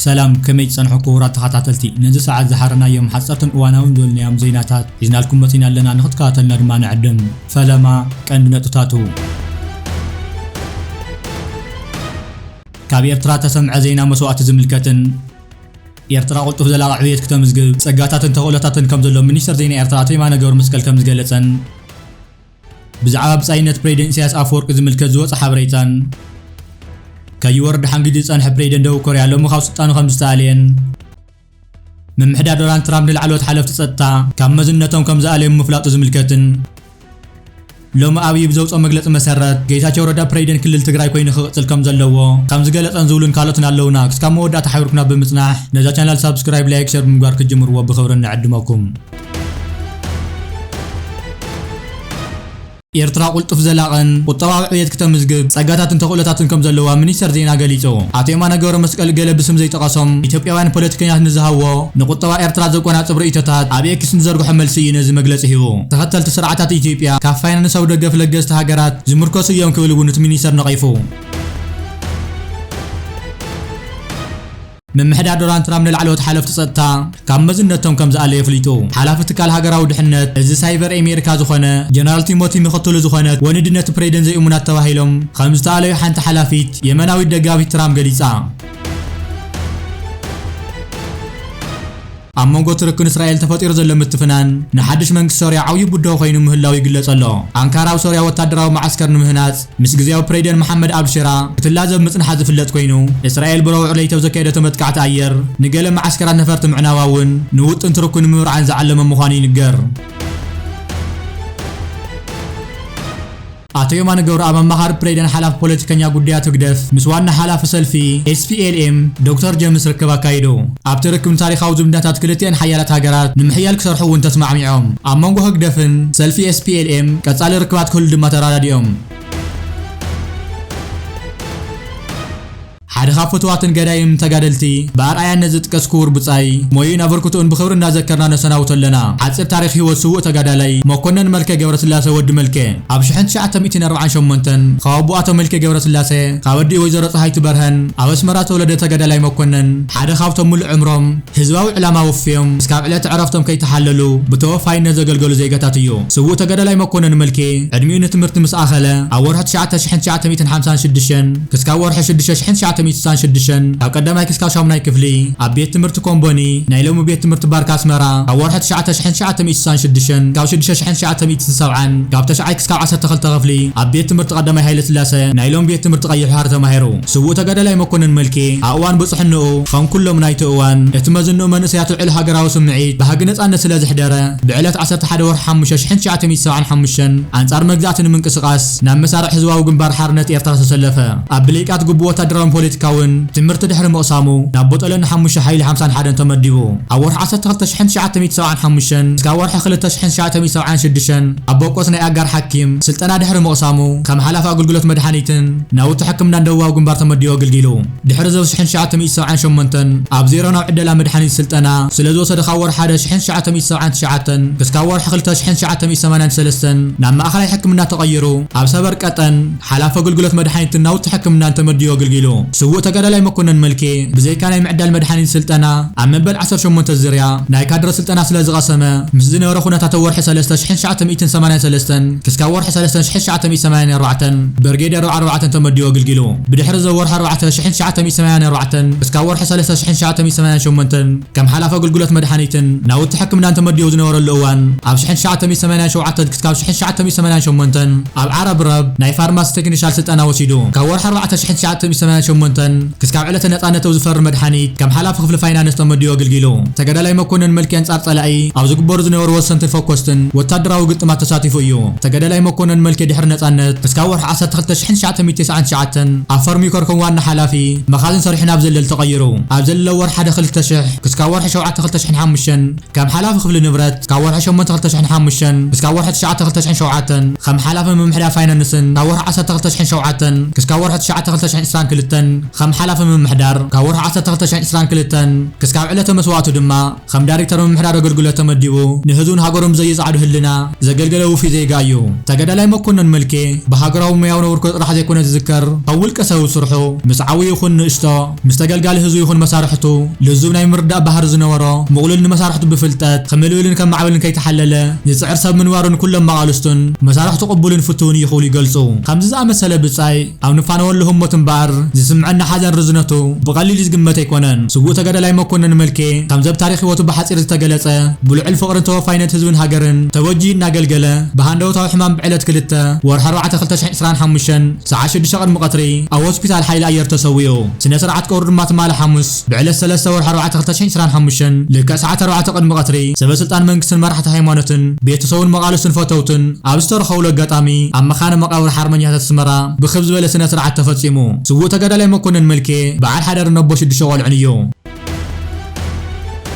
ሰላም፣ ከመይ ትጸንሑ ክቡራት ተኸታተልቲ? ነዚ ሰዓት ዝሓረናዮም ሓጸርትን እዋናውን ዝበልናዮም ዜናታት ሒዝናልኩም መጺና ኣለና፣ ንኽትከታተልና ድማ ንዕድም። ፈለማ ቀንዲ ነጥብታቱ። ካብ ኤርትራ ተሰምዐ ዜና መስዋእቲ ዝምልከትን ኤርትራ ቅልጡፍ ዘላቒ ዕብየት ክተምዝግብ ጸጋታትን ተኽእሎታትን ከም ዘሎ ሚኒስተር ዜና ኤርትራ ኣቶ የማነ ገብረመስቀል ከም ዝገለጸን፣ ብዛዕባ ብጻይነት ፕሬዚደንት ኢሳያስ ኣፈወርቂ ዝምልከት ዝወጸ ሓበሬታን፣ ከይወርድ ሓንጊዱ ዝጸንሐ ፕሬዚደንት ደቡብ ኮርያ ሎሚ ካብ ስልጣኑ ከም ዝተኣልየን፣ ምምሕዳር ዶናልድ ትራምፕ ንላዕለዎት ሓለፍቲ ጸጥታ ካብ መዝነቶም ከም ዝኣለዮም ምፍላጡ ዝምልከትን፣ ሎሚ ኣብይ ብዘውጽኦ መግለጺ መሰረት ጌታቸው ረዳ ፕሬዚደንት ክልል ትግራይ ኮይኑ ክቕጽል ከም ዘለዎ ከም ዝገለጸን ዝብሉን ካልኦትን ኣለውና። ክስካብ መወዳእታ ሓቢርኩና ብምጽናሕ ነዛ ቻናል ሳብስክራይብ፣ ላይክ፣ ሸር ብምግባር ክትጅምርዎ ብኽብሪ ንዕድመኩም። ኤርትራ ቅልጡፍ ዘላቕን ቁጠባዊ ዕብየት ክተምዝግብ ጸጋታትን ተኽእሎታትን ከም ዘለዋ ሚኒስተር ዜና ገሊጹ። ኣቶ የማነ ገብረመስቀል ገለ ብስም ዘይጠቐሶም ኢትዮጵያውያን ፖለቲከኛታት ንዝሃብዎ ንቁጠባ ኤርትራ ዘቆናጽብ ርእይቶታት ኣብ ኤክስ ንዘርግሖ መልሲ እዩ ነዚ መግለጺ ሂቡ። ተኸተልቲ ስርዓታት ኢትዮጵያ ካብ ፋይናንሳዊ ደገፍ ለገስቲ ሃገራት ዝምርኮሱ እዮም ክብል እውን እቲ ሚኒስተር ነቒፉ። ምምሕዳር ዶናልድ ትራምፕ ንላዕለዎት ሓለፍቲ ጸጥታ ካብ መዝነቶም ከም ዝኣለየ ኣፍሊጡ። ሓላፊ ትካል ሃገራዊ ድሕነት፣ እዚ ሳይበር ኣሜሪካ ዝኾነ ጀነራል ቲሞቲ፣ ምኽትሉ ዝኾነት ወንድነት ፕሬዚደንት ዘይእሙናት ተባሂሎም ከም ዝተኣለዩ ሓንቲ ሓላፊት የመናዊት ደጋፊት ትራምፕ ገሊጻ። ኣብ መንጎ ቱርክን እስራኤል ተፈጢሩ ዘሎ ምትፍናን ንሓድሽ መንግስቲ ሶርያ ዓብዪ ብድሆ ኮይኑ ምህላው ይግለጽ ኣሎ። ኣንካራ ኣብ ሶርያ ወታደራዊ መዓስከር ንምህናጽ ምስ ግዝያዊ ፕሬዚደንት መሓመድ ኣብሽራ ክትላዘብ ምጽንሓ ዝፍለጥ ኮይኑ፣ እስራኤል ብረቡዕ ለይቲ ኣብ ዘካየደቶ መጥቃዕቲ ኣየር ንገለ መዓስከራት ነፈርቲ ምዕናዋ እውን ንውጥን ቱርክ ንምብርዓን ዝዓለመ ምዃኑ ይንገር። ኣቶ የማነ ገብረኣብ ኣማኻሪ ፕሬዚደንት ሓላፊ ፖለቲከኛ ጉዳያት ህግደፍ ምስ ዋና ሓላፊ ሰልፊ ኤስ ፒ ኤል ኤም ዶክተር ጀምስ ርክብ ኣካይዱ። ኣብቲ ርክብ ንታሪኻዊ ዝምድናታት ክልቲአን ሓያላት ሃገራት ንምሕያል ክሰርሑ እውን ተስማዕሚዖም። ኣብ መንጎ ህግደፍን ሰልፊ ኤስ ፒ ኤል ኤም ቀጻሊ ርክባት ክህሉ ድማ ተረዳዲኦም። ሓደ ካብ ፍቱዋትን ገዳይም ተጋደልቲ ብኣርኣያነት ዝጥቀስ ክቡር ብጻይ ሞይኡን ኣበርክቶኡን ብኽብሪ እናዘከርና ነሰናብቶ ኣለና። ሓጺር ታሪኽ ህይወት ስዉእ ተጋዳላይ መኮነን መልከ ገብረስላሴ ወዲ መልከ። ኣብ ሽሕን ትሽዓተ ሚእትን ኣርባዓን ሸሞንተን ካብ ኣቦኡ ኣቶ መልከ ገብረስላሴ፣ ካብ ኣዲኡ ወይዘሮ ጸሃይቲ በርሀን ኣብ ኣስመራ ተወለደ ተጋዳላይ መኮነን ሓደ ካብቶም ምሉእ ዕምሮም ህዝባዊ ዕላማ ወፍዮም እስካብ ዕለተ ዕረፍቶም ከይተሓለሉ ብተወፋይነት ዘገልገሉ ዜጋታት እዩ። ስዉእ ተጋዳላይ መኮነን መልኬ ዕድሚኡ ንትምህርቲ ምስ ኣኸለ ኣብ ወርሒ ትሽዓተ ሽሕን ትሽዓተ ሚእትን ሓምሳን ሽዱሽተን ክስካብ ወርሒ ሽዱሽተ ሽሕን ትሽዓተ ሚእትን ስሳን ሽዱሽተን ካብ ቀዳማይ ክስካብ ሻሙናይ ክፍሊ ኣብ ቤት ትምህርቲ ኮምቦኒ፣ ናይ ሎሚ ቤት ትምህርቲ ባርካ ኣስመራ፣ ካብ ወርሒ ትሽዓተ ሽሕን ትሽዓተ ሚእትን ስሳን ሽዱሽተን ካብ ሽዱሽተ ሽሕን ትሽዓተ ሚእትን ሰብዓን ካብ ተሽዓይ ክስካብ ዓሰርተ ክልተ ክፍሊ ኣብ ቤት ትምህርቲ ቀዳማይ ሃይለ ስላሰ፣ ናይ ሎሚ ቤት ትምህርቲ ቀይሕ ባሕሪ ተማሂሩ። ስዉእ ተጋዳላይ መኮነን መልኬ ኣብ እዋን ብጽሕንኡ ከም ኩሎም ናይቲ እዋን እቲ መዝንኡ መንእሰያት ልዑል ሃገራዊ ስምዒት ባህጊ ነጻነት ስለ ዘሕደረ፣ ብዕለት ዓሰርተ ሓደ ወርሒ ሓሙሽተ ሽሕን ትሽዓተ ሚእትን ሰብዓን ሓሙሽተን ኣንጻር መግዛእቲ ንምንቅስቓስ ናብ መሳርዕ ህዝባዊ ግንባር ሓርነት ኤርትራ ዝተሰለፈ። ኣብ ብሌቃት ግቡእ ወታደራውን ፖለቲካውን ትምህርቲ ድሕሪ ምቕሳሙ ናብ ቦጠለ ሓሙሽተ ሓይሊ ሓምሳን ሓደን ተመዲቡ። ኣብ ወርሒ ዓሰርተ ክልተ ሽሕን ትሽዓተ ሚእትን ሰብዓን ሓሙሽተን እስካብ ወርሒ ክልተ ሽሕን ትሽዓተ ሚእትን ሰብዓን ሽዱሽተን ኣብ ቦቆስ ናይ ኣጋር ሓኪም ስልጠና ድሕሪ ምቕሳሙ ከም ሓላፊ ኣገልግሎት መድሓኒትን ናውቲ ሕክምናን ደቡባዊ ግንባር ተመዲቡ ኣገልጊሉ። ድሕሪ ዘው ሽሕን ትሽዓተ ሚእትን ሰብዓን ሸሞንተን ኣብ ዜሮ ናብ ዕደላ መድሓኒት ስልጠና ስለ ዝወሰደ ካብ ወርሒ ሓደ ሽሕን ትሽዓተ ሚእትን ሰብዓን ትሽዓተን ክስካብ ወርሒ ክልተ ሽሕን ትሽዓተ ሚእትን ሰማንያን ሰለስተን ናብ ማእኸላይ ሕክምና ተቐይሩ ኣብ ሰበር ቀጠን ሓላፊ ኣገልግሎት መድሓኒትን ናውቲ ሕክምናን ተመዲቡ ኣገልጊሉ። ስዉእ ተጋዳላይ መኮነን መልኬ ብዘይካ ናይ ምዕዳል መድሓኒት ስልጠና ኣብ መበል ዓሰርተ ሸሞንተ ዝርያ ናይ ካድረ ስልጠና ስለ ዝቐሰመ ምስ ዝነበረ ኩነታት ኣብ ወርሒ ሰለስተ ሽሕን ትሽዓተ ሚእትን ሰማንያን ሰለስተን ክስካብ ወርሒ ሰለስተ ሽሕን ትሽዓተ ሚእትን ሰማንያን ኣርባዕተን ብርጌድ ኣርባዓን ኣርባዕተን ተመዲቡ ኣገልጊሉ። ብድሕሪ ዘው ወርሒ ኣርባዕተ ሽሕን ትሽዓተ ሚእትን ሰማንያን ኣርባዕተን ክስካብ ወርሒ ሰለስተ ሽሕን ትሽዓተ ሚእትን ሰማንያን ሸሞንተን ከም ሓላፊ ኣገልግሎት መድሓኒትን ናውቲ ሕክምናን ተመዲቡ ዝነበረሉ እዋን ኣብ ሽሕን ትሽዓተ ሚእትን ሰማንያን ሸውዓተን ክስካብ ሽሕን ትሽዓተ ሚእትን ሰማንያን ሸሞንተን ኣብ ዓረብ ረብ ናይ ፋርማሲ ቴክኒሻል ስልጠና ወሲዱ። ካብ ወርሒ ኣርባዕተ ሽሕን ትሽዓተ ሚእትን ሰማንያን ሸሞንተን ክስካብ ዕለተ ነጻነት ኣብ ዝፈሪ መድሓኒት ከም ሓላፊ ክፍሊ ፋይናንስ ተመዲቡ ኣገልጊሉ። ተጋዳላይ መኮነን መልኪ ኣንጻር ጸላኢ ኣብ ዝግበሩ ዝነበሩ ወሰንትን ፈኮስትን ወታደራዊ ግጥማት ተሳቲፉ እዩ። ተጋዳላይ መኮነን መልኪ ድሕሪ ነጻነት ክስካብ ወርሒ ዓሰርተ ክልተ ሽሕን ትሽዓተ ሚእትን ተስዓን ትሽዓተን ኣብ ፈርሚኮር ከም ዋና ሓላፊ መኻዝን ሰሪሑ ናብ ዘለል ተቐይሩ። ኣብ ዘለል ወርሒ ሓደ ክልተ ሽሕ ክስካብ ወርሒ ሸውዓተ ክልተ ሽሕን ሓሙሽተን ከም ሓላፊ ክፍሊ ንብረት፣ ካብ ወርሒ ሸሞንተ ክልተ ሽሕን ሓሙሽተን ክስካብ ወርሒ ትሽዓተ ክልተ ሽሕን ሸውዓተን ከም ሓላፊ ምምሕዳር ፋይናንስን፣ ካብ ወርሒ ዓሰርተ ክልተ ሽሕን ሸውዓተን ክስካብ ወርሒ ትሽዓተ ክልተ ሽሕን ዕስራን ክልተን ከም ሓላፊ ምምሕዳር ካብ ወርሒ ዓሰርተ ክልተ ሽሕን ዕስራን ክልተን ክስካብ ዕለተ መስዋእቱ ድማ ከም ዳይሬክተር ምምሕዳር ኣገልግሎት ተመዲቡ ንህዝቡን ሃገሩን ብዘይጸዓዱ ህልና ዘገልገለ ውፊ ዜጋ እዩ። ተጋዳላይ መኮነን መልኬ ብሃገራዊ ሞያዊ ነውርኮ ጥራሕ ዘይኮነ ዝዝከር፣ ካብ ውልቀ ሰብ ስርሑ ምስ ዓብዩ ይኹን ንእሽቶ፣ ምስ ተገልጋሊ ህዝቡ ይኹን መሳርሕቱ ልዙብ ናይ ምርዳእ ባህሪ ዝነበሮ፣ ምቕሉል ንመሳርሕቱ ብፍልጠት ክምልብልን ከማዕብልን ከይተሓለለ ዝጽዕር ሰብ ምንባሩን ኩሎም መቓልስቱን መሳርሕቱ ቅቡልን ፍቱውን እዩ ክብሉ ይገልጹ። ከምዚ ዝኣመሰለ ብጻይ ኣብ ንፋነወሉ ህሞት እምበኣር ዝስምዐና ሓዘን ርዝነቱ ብቐሊል ዝግመት ኣይኮነን። ስዉእ ተጋዳላይ መኮነን መልኬ ከምዚ ኣብ ታሪኽ ህይወቱ ብሓጺር ዝተገለጸ ብልዑል ፍቕርን ተወፋይነት ህዝብን ሃገርን ተበጅዩ እናገልገለ ብሃንደበታዊ ሕማም ብዕለት ክልተ ወርሒ ኣርባዕተ ክልተ ሽሕን ዕስራን ሓሙሽተን ሰዓት ሽዱሽተ ቅድሚ ቀትሪ ኣብ ሆስፒታል ሓይሊ ኣየር ተሰዊኡ። ስነ ስርዓት ቀብሩ ድማ ትማሊ ሓሙስ ብዕለት ሰለስተ ወርሒ ኣርባዕተ ክልተ ሽሕን ዕስራን ሓሙሽተን ልክዕ ሰዓት ኣርባዕተ ቅድሚ ቀትሪ ሰበ ስልጣን መንግስትን መራሕቲ ሃይማኖትን ቤተሰቡን መቓልስቱን ፈተውትን ኣብ ዝተረኸብሉ ኣጋጣሚ ኣብ መኻነ መቃብር ሓርበኛታት ኣስመራ ብክብ ዝበለ ስነ ስርዓት ተፈጺሙ። ስዉእ ተጋዳላይ መኮነን መልኬ በዓል ሓዳርን ኣቦ ሽዱሽተ ቆልዑን እዩ።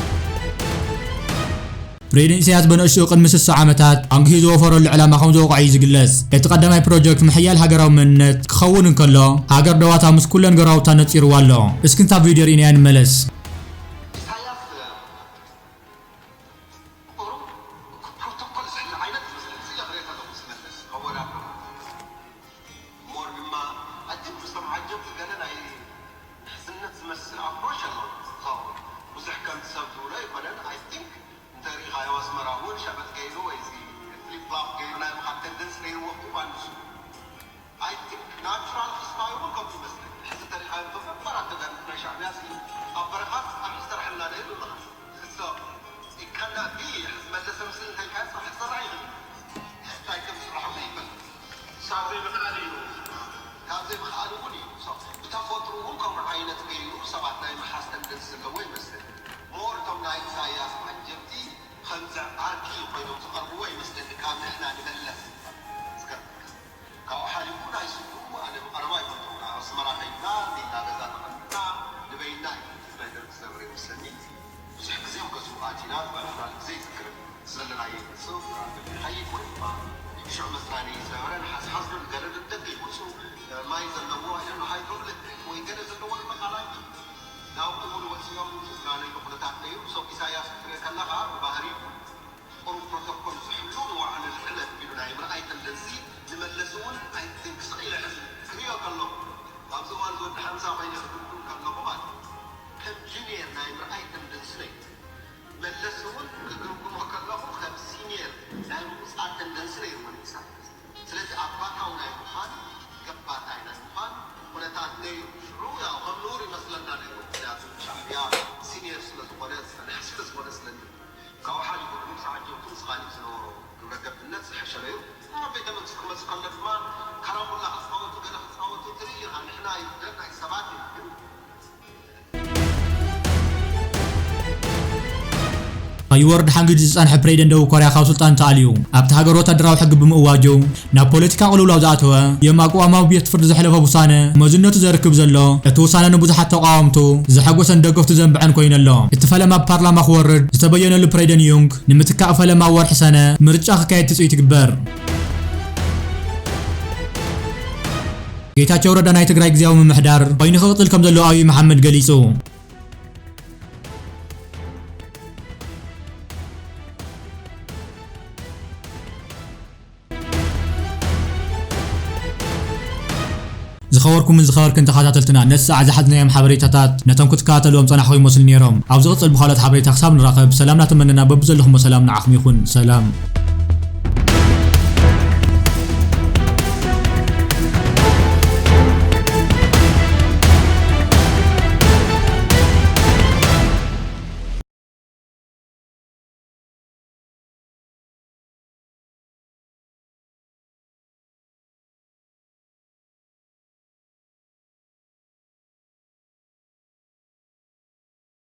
ፕሬዚደንት ኢሳያስ በንእሽኡ ቅድሚ ስሳ ዓመታት ኣንጊሁ ዝወፈረሉ ዕላማ ከም ዝወቕዖ እዩ ዝግለጽ። እቲ ቀዳማይ ፕሮጀክት ምሕያል ሃገራዊ መንነት ክኸውን እንከሎ፣ ሃገር ደዋታ ምስ ኩለን ገራውታ ነጺርዋ ኣሎ። እስኪ ንታ ቪድዮ ርኢናያ ንመለስ። ኢሳያስ ቁሩብ ፕሮቶኮል ዝሕሉ ዓይነት ይመስለኒ። ስለ ክሪኦ ከለኹ ዝመለስ ኣወዳድባ። ሞር ድማ ኣጅብ ምስቶም ዓጀብቲ ገለ ናይ ንሕስነት ዝመስል ኣፕሮች ኣለዎ። So፣ ብዙሕ ከምቲ ሰብ ዝብሎ ኣይኮነን። I think እንተ ሪኢኻዮ ኣስመራ እውን ሸበጥ ገይሩ ወይ እዚ ፍሊፕ ፍላፕ ገይሩ ናይ ምኻድ ተንደንስ ነይርዎ እኮ ማለት እዩ። I think ናቹራል ክስታይሉ እውን ከምኡ ይመስለኒ። ሕዚ እንተ ሪኢኻዮ እቶም ነባራት ተጋደልቲ ናይ ሻዕብያ ሲ ኣብ በረኻ ጸኒሑ ዝሰርሐልና ነይሩ ኣለኻ። So፣ it cannot be፣ ሕዚ መለሰ ምስል እንታይ ኢልካዮ ጽባሕ ክሰርሕ ይኽእል። እንታይ ከም ዝስራሕ እውን ኣይፈልጥን። ሳብ ዘይምኽኣል እዩ። ካብ ዘይምኽኣል እውን እዩ። So፣ ብተፈጥሩ እውን ከምኡ ዓይነት ገይሩ ሰባት ናይ ምሓዝ ተንደንሲ ዘለዎ ይመስለኒ። ሞር እቶም ናይ ኢሳያስ ዓጀብቲ ከምዚ ዓርኪ ኮይኖም ዝቐርብዎ ይመስለኒ ካብ ንሕና ንመለስ ዝገርመካ። ካብኡ ሓሊፉ ናይ ስድርኡ ኣነ ብቐረባ ይፈልጦ። ኣብ ኣስመራ ከይድና ቪላ ገዛ ተቐሚጥና ንበይንና እዩ። እዚ ናይ ደርጊ ዝነበረ ይመስለኒ። ብዙሕ ግዜ ኣብ ገዝኡ ኣቲና ዝበላዕናሉ ግዜ ይዝክር። ዘለናዮ ይመጽእ፣ ይኸይድ ወይ ድማ ሽዑ መዝናነዪ ዝነበረ ንሓዝሓዝ ዶ ንገለ ደቂ ይመጹ፣ ማይ ዘለዎ፣ I don't know፣ ሃይድሮኤሌክትሪክ ወይ ገለ ዘለዎ ድማ ካልኣይ ናብኡ እውን ወጺኦም ዝዝናነይሉ ኩነታት ነይሩ። So ኢሳያስ ክትሪኦ ከለኻ ብባህሪኡ ቁሩብ ፕሮቶኮል ዝሕሉ ንባዕሉ ልዕል ኣቢሉ ናይ ምርኣይ ተንደንሲ ንመለስ እውን I think ስቕ ኢለ ሕዚ ክሪኦ ከለኹ ኣብዚ እዋን እዚ ወዲ ሓምሳ ኮይነ ክግምግም ከለኹ ማለት እዩ። ከም ጁኒየር ናይ ምርኣይ ተንደንሲ ነይሩ። መለስ እውን ክግምግሞ ከለኹ ከም ሲኒየር ናይ ምቑጻር ተንደንሲ ነይርዎ ንኢሳያስ። ስለዚ ኣባታዊ ናይ ምዃን፣ ገባታይ ናይ ምዃን ኩነታት ነይሩ። ሽዑ ያው ከም ንቡር ይመስለና ነይሩ። ምኽንያቱ ሻዕብያ ሲኒየር ስለ ዝኾነ፣ ዝጸንሐ ስለ ዝኾነ ስለኒ። ካብኡ ሓሊፉ ግን ምስ ዓጀብቱ ምስ ካሊእ ዝነበሮ ግብረ ገብነት ዝሐሸ ነይሩ። ኣብ ቤተ መንግስቲ ክመጽእ ከሎ ድማ ካራምቡላ ክጻወቱ፣ ገለ ክጻወቱ ትርኢ ኢኻ። ንሕና ይብደል ናይ ሰባት ኢና። ግን ከይወርድ ሓንጊዱ ዝጸንሐ ፕሬዚደንት ደቡብ ኮርያ ካብ ስልጣን ተኣልዩ። ኣብቲ ሃገር ወታደራዊ ሕጊ ብምእዋጁ ናብ ፖለቲካ ቅልውላው ዝኣተወ፣ ዮም ኣቅዋማዊ ቤት ፍርዲ ዘሕለፎ ውሳነ መዝነቱ ዘርክብ ዘሎ፣ እቲ ውሳነ ንብዙሓት ተቃወምቱ ዘሐጎሰን ደገፍቱ ዘንብዐን ኮይኑ ኣሎ። እቲ ፈለማ ኣብ ፓርላማ ክወርድ ዝተበየነሉ ፕሬዚደንት ዩንግ ንምትካእ ፈለማ ኣብ ወርሒ ሰነ ምርጫ ክካየድ ትጽቢት ይግበር። ጌታቸው ረዳ ናይ ትግራይ ግዝያዊ ምምሕዳር ኮይኑ ክቕጽል ከም ዘለዎ ኣብይ መሓመድ ገሊጹ። ዝኸበርኩምን ዝኸበርክን ተኸታተልትና፣ ነቲ ሰዓት ዝሓዝናዮም ሓበሬታታት ነቶም ክትከታተልዎም ጸናሕኩም ይመስሉ ነይሮም። ኣብ ዝቕጽል ብኻልኦት ሓበሬታ ክሳብ ንራኸብ፣ ሰላም እናተመነና በብዘለኹሞ ሰላም ንዓኹም ይኹን። ሰላም።